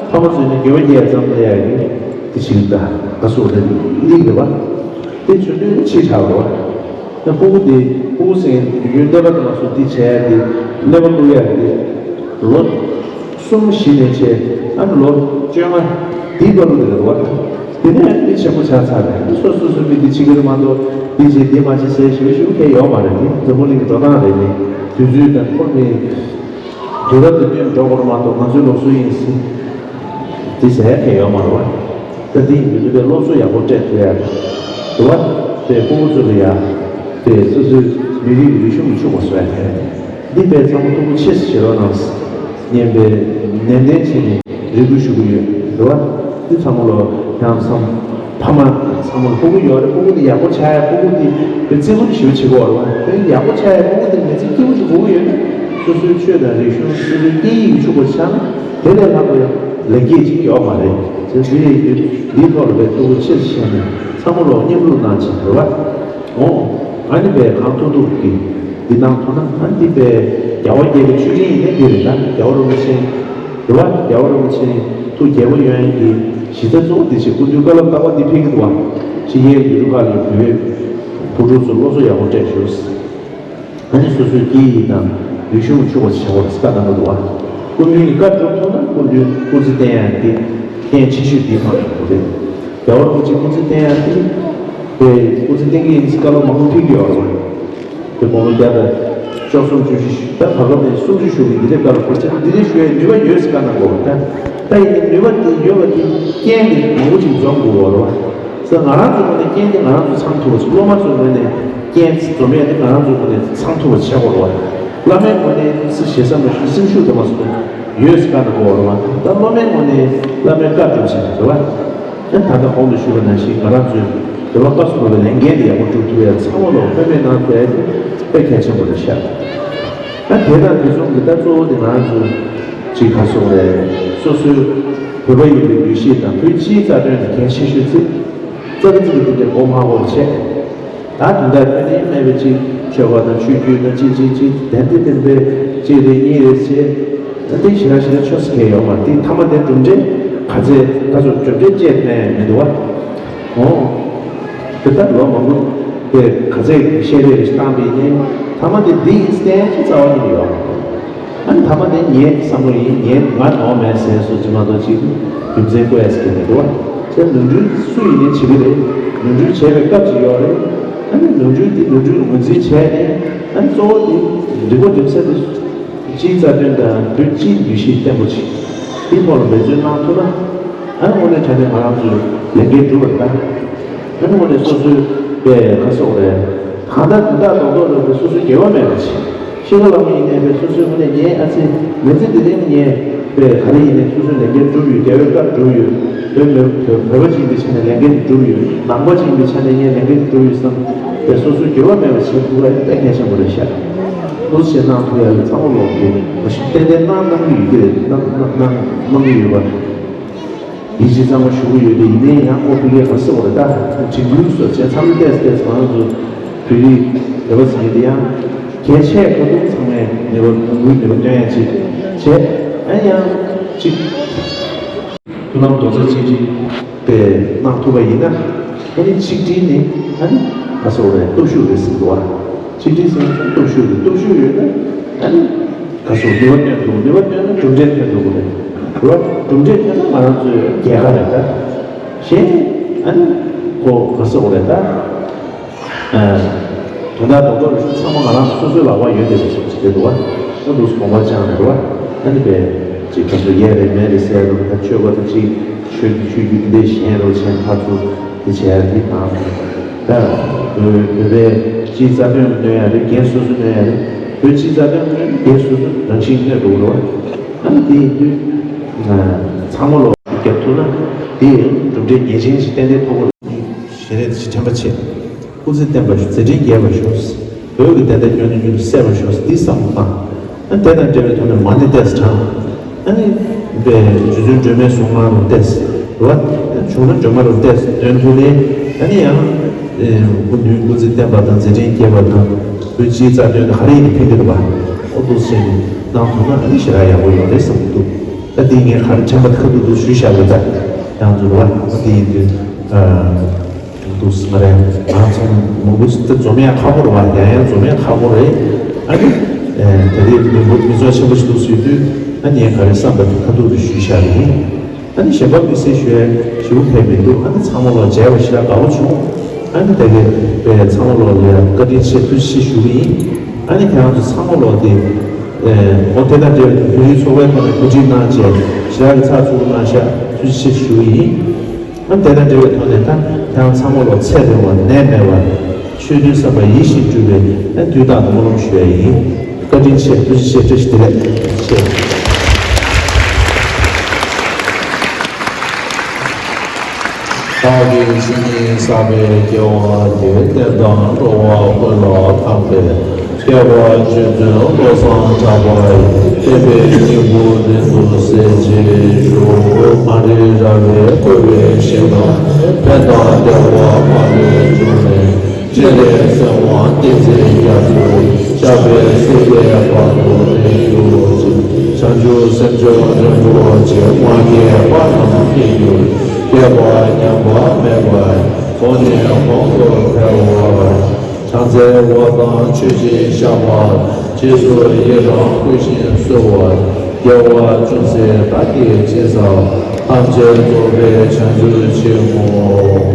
ཕ་མ་ཚོས་ནི་དགེ་བ་རྒྱས་ཙམ་ལས་ཡག་གི་དེ་ཞིག་ད་ག་སོགས་རེད། ལིག་རེད་བ། དེ་ཆུ་དུས་ནི་ཕྱི་དྲགས་རེད་བ། ད་སྤུ་གུ་དེ་སྤུ་གུ་ཟེར་མཁན་དུས་རྒྱུན་ཀླད་པ་དེ་མ་སོང་དེ་བྱས་ཡ་དེ་ཀླད་པ་བླུག་ཡ་དེ་ལོ་གསུམ་བཞི་ནས་བྱས། ཨ་ནི་ལོ་བཅོ་ལྔ་དེའི་བར་དུ་རེད་བ། དེ་ནས་མི་ཆེན་པོ་ཆགས་ཚར་རེད། སོ་སོ་སོ་མི་འདི་བྱེད་ཀྱི་རེད་མ་གཏོགས། འདི་བྱེད་འདི་མ་བྱེད་ཟེར་ཞུ་ཞུ་མཁན་ཡོད་མ་རེད། དེ་འཛམ་བུ་གླིང་གི་འགྲོ་སྟངས་རེད། ནི་དུས་ཚོད་དང་ཁོ་ནི་དུས་རབས་དང་བསྟུན་འགྲོ་དགོས་རེད་མ་གཏོགས། ང་ཚོའི་ལུགས་སྲོལ་ཡིན་ཟེར་འདི་ཟེར་མཁན་ཡོད་མ་རེད་བ། ད་འདི་ཡིན་དུས་དེ་སློབ་གསོ་ཡག་པོ་སྤྲད་ཐུབ་ཡ་རེད་བ། དེ་སྤུ་གུ་ཚོ་ལ་ཡ་དེ་སོ་སོའི་མི་རིགས་རིག་གཞུང་གི་ཕྱུག་པ་བཟོ་ཡ་དེ་རེད། འདི་དཔེ་ཚང་མ་ཐུགས་ཁུར་ཆེ་ཞེ་དྲག་གནང་སྙམ་པའི་ནན་ཏན་བྱས་ནས་རེ་སྐུལ་ཞུ་གི་ཡོད། རེད་བ། འདི་ཚང་མ་ལོ་ཡང་བསམ། ཕ་མ་ཚང་མ་ལ་སྤུ་གུ་ཡོད་རེད། སྤུ་གུ་དེ་ཡག་པོ་ཆགས་ཡ། སྤུ་གུ་དེ་དཔེ་རྩེ་མོ་ཞེ་པོ་བྱེད་དགོས་རེད་བ། དེ་ཡག་པོ་ཆགས་ཡ། སྤུ་གུ་དེ་མི་ཚེ་སྐྱིད་པོ་ཞིག་དགོས་ཀྱི་ཡོད་ན། སོ་སོའི་ཆོས་དང་རིག་གཞུང་། སོ་སོའི་སྐད་ཡིག་ཕྱུག་པོ་ཆགས་ན་དེ་ལས་ལྷག་པའི་ལེགས་སྐྱེས་ཅིག་ཡོད་མ་རེད། དེ་འདི་ཡིན་དུས་འདིའི་ཐོག་ལ་དཔེ་ཐུགས་ཁུར་ཆེ་ཞུ་ནས་ཚང་མ་ལོ་མཉམ་རུབ་གནང་བྱས། རེད་བ། འོ། ཨ་ནི་དཔེ་གང་ཐུབ་ཐུབ་ཀྱིས་འདི་གནང་ཐུབ་ན། ཨ་ནི་འདི་དཔེ་རྒྱལ་བ་དགྱེས་པའི་མཆོད་སྤྲིན་ཡིན་ན་འདི་རེད། ད་རྒྱལ་བ་རིན་པོ་ཆེ། རེད་བ། རྒྱལ་བ་རིན་པོ་ཆེ་ཐུགས་དགྱེས་པ་ཡོང་ཡག་གི་གཞི་རྩ་གཙོ་བོ་འདི་བྱས། སྐུ་མདུན་བཀའ་སློབ་རྟག་པར་འདི་ཕེབས་ཀྱི་འདུག་བ། ཕྱི་རྒྱལ་ཡུལ་གྲུ་ཁག་ལ་བོད་བུ་ཕྲུག་ཚོ་སློབ་གསོ་ཡག་པོ་སྤྲད་ཤོག། ཨ་ནི་སོ་སོའི་སྐད་ཡིག་དང་རིག་གཞུང་ཕྱུག་པོ་བྱེད་དགོས་རེད་ཟེར་བཀའ་གནང་གི་འདུག་བ། སྐུ་མདུན་གྱི་བཀའ་སྒྲུབ་ཐུབ་ན་སྐུ་མདུན་སྐུ་ཚེ་བརྟན་ཡག་དེ་རྐྱེན་ཆེ་ཤོས་འདི་མ་གཏོགས་རེད། རྒྱལ་བ་རིན་པོ་ཆེ་སྐུ་ཚེ་བརྟན་ཡག་དེ་དཔེ་སྐུ་ཚེ་བརྟན་གྱི་ཡིན་ཟེར་བཀའ་སློབ་མང་པོ་ཕེབས་ཀྱི་ཡོད་རེད། དེ་དགུང་ལོ་བརྒྱ་དང་བཅུ་གསུམ་བཅུ་བཞི། ད་བར་སྐབས་ནས་སུམ་ཅུ་བཞུགས་པའི་འདི་འདྲའི་བཀའ་སློབ་ཕུལ་ཆེད་འདི་འདྲའི་ཞུ་ཡའི་ནུས་པ་ཡོད་ཟེར་བཀའ་གནང་གི་ཡོད་རེད། ད་ད་ཡིན་ནའི་ནུས་པ་དེ་ཡོད་པ་དེ་རྐྱེན་དེ་མང་པོ་ཅིག་འཛོམས་དགོས་པ་རེད་བ། ཟེར་ང་རང་ཚོའི་ངོས་ནས་རྐྱེན་དེ་ང་རང་ཚོ་ཚང་ཐུབ་པ་བྱེད། སློབ་མ་ཚོའི་ངོས་ནས་རྐྱེན་འཛོམས་ཡས་དེ་ང་རང་ཚོའི་ངོས་ནས་ཚང་ཐུབ་པ་བྱེད་དགོས་རེད་བ། བླ་མའི་ངོས་ནས་སེམས་ཞེ་ས་མ་ཞུ་སེམས་ཤུགས་དེ་མ་སོང་ན་ཡོད་ཟེར་བཀའ་གནང་དགོས་རེད་བ། ད་སློབ་མའི་ངོས་ནས་བླ་མའི་བཀའ་སྒྲུབ་བྱེད་དགོས་རེད་བ། ཨ་ད་ལྟ་གོང་དུ་ཞུས་པ་ནང་བཞིན་ང་རང་ཚོའི་འདོད་པ་སྐབས་སུ་བབས་པའི་ལས་འགན་དེ་ཡག་པོ་སྒྲུབ་ཐུབ་ཡ་ཚང་མ་ལོ་ཕན་མེད་གནང་ཐུབ་ཡ་དེ་དཔེ་གལ་ཆེན་པོ་རེད་ཤག། ཨ་དེ་དང་དེ་མཚུངས་ཀྱི་ད་གཙོ་བོ་དེ་ང་རང་ཚོ་ཅིག་ག་སོང་རེད། སོ་སོའི་བོད་པ་ཡིན་པའི་འདུ་ཤེས་དང་བོད་སྤྱིའི་རྩ་དོན་དེ་གལ་ཆེ་ཤོས་ཚེ་རྩ་གི་ཚིག་གི་དེ་འདྲའི་མགོ་མ་འཁོར་བ་བྱས། ད་དུང་ད་ཁྱོད་ནི་མེད་པའི་ཅིག་ཆོལ་ཁ་དང་ཆོས་བརྒྱུད་དང་ཅི་ཅི་ཅི་དེ་འདི་དེ་འདྲའི་ཅིག་རེད་གཉིས་རེད་ཟེར། ད་དེ་ཞེ་དྲག་ཞེ་དྲག་ཆོས་ཟེར་མཁན་ཡོད་མ་རེད། དེ་མཐའ་མ་དེ་གྲུབ་འབྲས་ག་ཚད་ག་ཚོད་གྲུབ་འབྲས་བཅས་ཐོན་ཡ་མི་འདུག་བ། འོ། དེ་ལྟར་ལོ་མང་པོ་དེ་ག་ཚད་བཤད་རེས་བཏང་པ་ཡིན་ནའི་མཐའ་མ་དེ་འདི་ཡིན་གསལ་གྱི་རྩ་བ་ཉིད་ནས་ཡོད་མ་རེད། ཨ་ནི་མཐའ་མ་དེ་ངའི་བསམ་བློ་ཡིན། ངའི་ང་དོགས་མེད་ཟེར་སོ་ཅི་མ་གཏོགས་ཅིག་རྒྱུ་མཚན་བཀོད་ཡ་ཟེར་མཁན་མི་འདུག་བ། དེ་ནོར་འཁྲུལ་སུ་ཡིན་ནའི་བྱེད་ཀྱི་རེད། ནོར་འཁྲུལ་བྱས་པའི་སྐབས་ཅིག་ཡོད་རེད། ཨ་ནི་ནོར་འཁྲུལ་དེ་ནོར་འཁྲུལ་ངོས་འཛིན་བྱས་ནས། ཨ་ནི་གཙོ་བོ་དེ་འགྲིག་པོ་འགྲིག་ས་དེ་སྤྱིའི་རྩ་དོན་དང་བོད་སྤྱིའི་འདུ་ཤེས་བརྟན་པོ་ཅིག་དེའི་ཐོག་ལ་འབད་བརྩོན་གནང་ཐུབ་ན། ཨ་ནི་དངོས་གནས་དྲང་གནས་ང་རང་ཚོའི་ལས་འགན་འགྲུབ་པ་རེད་ད། ཨ་ནི་དངོས་གནས་སོ་སོའི་པའི་ཁ་སོགས་རེད། གང་ལྟར་དོན་དག་རྡོག་རྡོག་ལ་དཔེ་སོ་སོའི་འགལ་བ་མེད་པ་བྱེད། ཤེས་རབ་བླ་མ་ཡིན་ནའི་དཔེ་སོ་སོའི་ངོས་ནས་ངའི་ཨ་ཙི་མི་ཚེ་འདི་རིང་ངས་དཔེ་ག་རེ་ཡིན་ནའི་སོ་སོའི་ལས་འགན་བསྒྲུབས་ཡོད། རྒྱལ་བའི་བཀའ་བསྒྲུབས་ཡོད། བོད་མི་བོད་པ་ཅིག་ཡིན་པའི་ཆ་ནས་ལས་འགན་འགྲུབས་ཡོད། ནང་པ་ཅིག་ཡིན་པའི་ཆ་ནས་ངས་ལས་འགན་འགྲུབས་ཡོད་བསམ་དཔེ་སོ་སོའི་འགྱུར་བ་མེད་པ་བྱེད་ཐུབ་པ་དཔེ་གལ་ཆེན་པོ་རེད་ཤག། འདུ་བྱེད་གནང་ཐུབ་ཡ་ལ་ཚང་མ་ལོག་གི་མ་གཞི་ཏན་ཏན་གནང་གནང་གི་ཡོད་ཀྱི་རེད། གནང་གནང་གནང་གནང་གི་ཡོད་པ། ཡིད་ཆེས་གཙང་མ་ཞུ་གི་ཡོད་དེ། ཡིན་ནའི་ཡང་ཁོ་ཕི་ལས་མ་སོགས་རེད། ད་གྲོས་མཐུན་སོགས་བྱས་ཚང་མ་ཏེས་ཏེས་ང་རང་ཚོ་ བོད་རིགས་རེ་བ་ཟེར་དེ་ཡང་གལ་ཆེ་ཁ་ཐུག་ཚང་མས་ནུས་པ་གུས་ནུས་པ་བཏོན་ཡ་ཅིག་བྱས། ཨ་ཡང་ཅིག་མཐུན་ལམ་རྡོག་རྩ་གཅིག་སྒྲིལ་དེ་གནང་ཐུབ་པ་ཡིན་ན། ཨ་ནི་ཆིག་སྒྲིལ་ནི་ཨ་ནི་ག་སོག་རེད། སྟོབས་ཤུགས་རེད་ཟེར་འདུག་བ། ཆིག་སྒྲིལ་ཟེར་ན་སྟོབས་ཤུགས་རེད། སྟོབས་ཤུགས་ཡོད་ན་ཨ་ནི་ག་སོག་ནུས་པ་བཏོན་ཐུབ། ནུས་པ་བཏོན་ན་གྲུབ་འབྲས་ཐོན་ཐུབ་ཀྱི་རེད། རེད་བ། གྲུབ་འབྲས་ཐོན་ན་ང་རང་ཚོའི་རྒྱལ་ཁ་རེད་ད། གཞན་ཨ་ནི་ཁོ་ག་སོག་རེད་ད། དོན་དག་རྡོག་རྡོག་རེ་ཞིག་ཚང་མ་ང་རང་ཚོ་སོ་སོའི་ལག་པར་ཡོད་བསྡད་པའི་ཚོགས་ཅིག་རེད་འདུག་བ། ཨ་འདུག་སེ་གོམ་པ་བཅངས་ནས་རེད་བ། ཨ་ནི་པས་ཅིག་ཁ་སོ་ཡས་རེད་མེད་རེད་ཟེར་རུང་ད་ཆོས་པ་དེ་ཅིག་ཆོས་ཆོས་བརྒྱུད་འདི་འདྲའི་གཞན་རུ་ཆེན་ཕར་ཚུར་འདི་བྱས་ཡ་དེ་དང་། ད་བོད་བོད་པའི་སྤྱིའི་རྩ་དོན་ལ་གནོད་ཡ་རེད། རྒན་སོ་སོ་གནོད་ཡ་རེད། བོད་སྤྱིའི་རྩ་དོན་ལ་གནོད་ན་རྒན་སོ་སོ་རང་བཞིན་གནོད་འགྲོ་གི་རེད་བ། ཨ་ནི་དེ་ཡིན་དུས་ཚང་མ་ལོག་རྒྱབ་ཐུབ་ན་དེ་གྲུབ་འབྲས་ངེས་ཅན་ཞིག་ཏན་ཏན་ཐོབ་ཀྱི་རེད། ཞལ་རས་དེ་ཕྱིར་དྲན་པ་ཆེ། སྐུ་ཚེ་བརྟན་པ་ཞུ། མཛད་འཕྲིན་རྒྱས་པར་ཤོག། བོད་ཀྱི་བདེན་མཐའ་སྐྱོང་ནུས་མྱུར་དུ་གསལ་བར་ཤོག། འདི་བསམ་བློ་བཏང་། ཨ་དེ་དང་འབྲེལ་བའི་ཐོག་ནས་མ་ཎི་ཏོག་ཙམ་བགྲང་། ཨ་ནི་པས་རྗེ་བཙུན་སྒྲོལ་མའི་གཟུངས་སྔགས་རུ་ཏོག་ཙམ་རེད་བ། བྱུང་ན་སྒྲོལ་མ་རུ་ཏོག་ཙམ་འདོན་ཐུབ་ནས། ཨ་ནི་ཡང་སྐུ་མདུན་སྐུ་ཚེ་བརྟན་པ་དང་མཛད་འཕྲིན་རྒྱས་པ་དང་བོད་སྤྱིའི་རྩ་དོན་དུ་ག་རེ་ཡིན་ཕན་གྱི་རེད་བ། ཨོ་འདུག་སེ་བྱས་ནས་གནང་ཐུབ་ན་ཨ་ནི་ཞེ་དྲག་ཡག་པོ་ཡོང་རེད་བསམ་གྱི་འདུག། ད་འདི་ངས་ག་རེ་དྲན་པ་ཁ་ཐུག་ཏུ་ཞུས་བཞག་པ་རེད། ད་ཡང་ཚོ་རེད་བ། ཨ་འདི་ཡིན་དུས། འདུག་སེ་མ་རེད། ང་ཚོ་མང་པོ་ཞིག་ད་འཛོམས་ཡ་ཁག་པོ་རེད་བ། ཡང་ཡང་འཛོམས་ཡ་ཁག་པོ་རེད། ཨ་ནི་ད་རེས་མི་འབོར་མི་ཚོགས་ཆེན་པོ་ཞིག་འདུག་སེ་ཡོད་དུས། ཨ་ནི་ངས་ག་རེ་བསམ་པ་དེ་ཁ་ཐུག་ཏུ་ཞུས་བཞག་པ་ཡིན། ཨ་ནི་གཞན་པ་དམིགས་བསལ་ཞུ་ཡ་ཞེ་པོ་ཕེབས་མི་འདུག། ཨ་ནི་ཚང་མ་ལོག་མཇལ་བ་ཞེ་དྲག་དགའ་པོ་བྱུང་། ཨ་ནི་ད་གའི་པས་ཚང་མ་ལོག་ལ་ཡ་བཀའ་དྲིན་ཆེ་ཐུགས་རྗེ་ཆེ་ཞུ་གི་ཡིན། ཨ་ནི་ཁྱེད་རང་ཚོ་ཚང་མ་ལོག་དེ་འོ་དེ་དང་འབྲེལ་བའི་བོད་རིགས་ཚོགས་པའི་ཐོག་ནས་གོ་སྒྲིག་གནང་བྱས་ཞེ་དྲག་གི་ཚགས་ཚུད་པོ་གནང་ཤག། ཐུགས་རྗེ་ཆེ་ཞུ་གི་ཡིན། ཨ་ནི་དེ་དང་འབྲེལ་བའི་ཐོག་ནས་ད་ཁྱེད་རང་ཚང་མ་ལོག་ཚེ་རིང་བ་ནད་མེད་པ། ཆོས་མཐུན་བསམ་པ་ཡིད་བཞིན་འགྲུབ་པའི་ཨ་དུས་རྟག་ཏུ་སྨོན་ལམ་ཞུ་ཡ་ཡིན། བཀའ་དྲིན་ཆེ། ཐུགས་རྗེ་ཆེ། བཀྲ་ཤིས་བདེ་ལེགས། ཆེ། བདག་གིས་ཇི་སྙེད་བསགས་པའི་དགེ་བ་འདིས། གཏན་དང་འགྲོ་བ་ཀུན་ལ་ཕན་པའི། སྐལ་པ་ཆེ་བདུན་བློ་བཟང་གྲགས་པ་ཡི། བསྟན་པའི་སྙིང་པོ་རིང་དུ་གསལ་བྱེད་ཤོག། མ་རིག་ར་བས་བསྐོར་བའི་ཞིང་དུ། ཕན་དང་བདེ་བ་མ་ལུས་འབྱུང་བའི། སྤྱན་རས་གསལ་དབང་བསྟན་འཛིན་རྒྱ་མཚོ། ཞབས་པད་སྲིད་མཐའི་བར་དུ་བརྟན་གྱུར་ཅིག། བྱང་ཆུབ་སེམས་མཆོག་རིན་པོ་ཆེ། མ་སྐྱེས་པ་རྣམས་སྐྱེ་གྱུར། སྐྱེས་པ་ཉམས་པ་མེད་པ། གོང་ནས་གོང་དུ་འཕེལ་བར། བྱང་རྩེ་བ་དན་མཆོད་ཅིང་བཤགས་པ། རྗེས་སུ་ཡི་རང་བསྐུལ་ཞིང་གསོལ་བ། རྒྱལ་བ་ཅུང་ཟད་བདག་གིས་ཅི་བསགས། ཐམས་ཅད་རྫོགས་པའི་བྱང་ཆུབ་ཕྱིར་བསྔོའོ།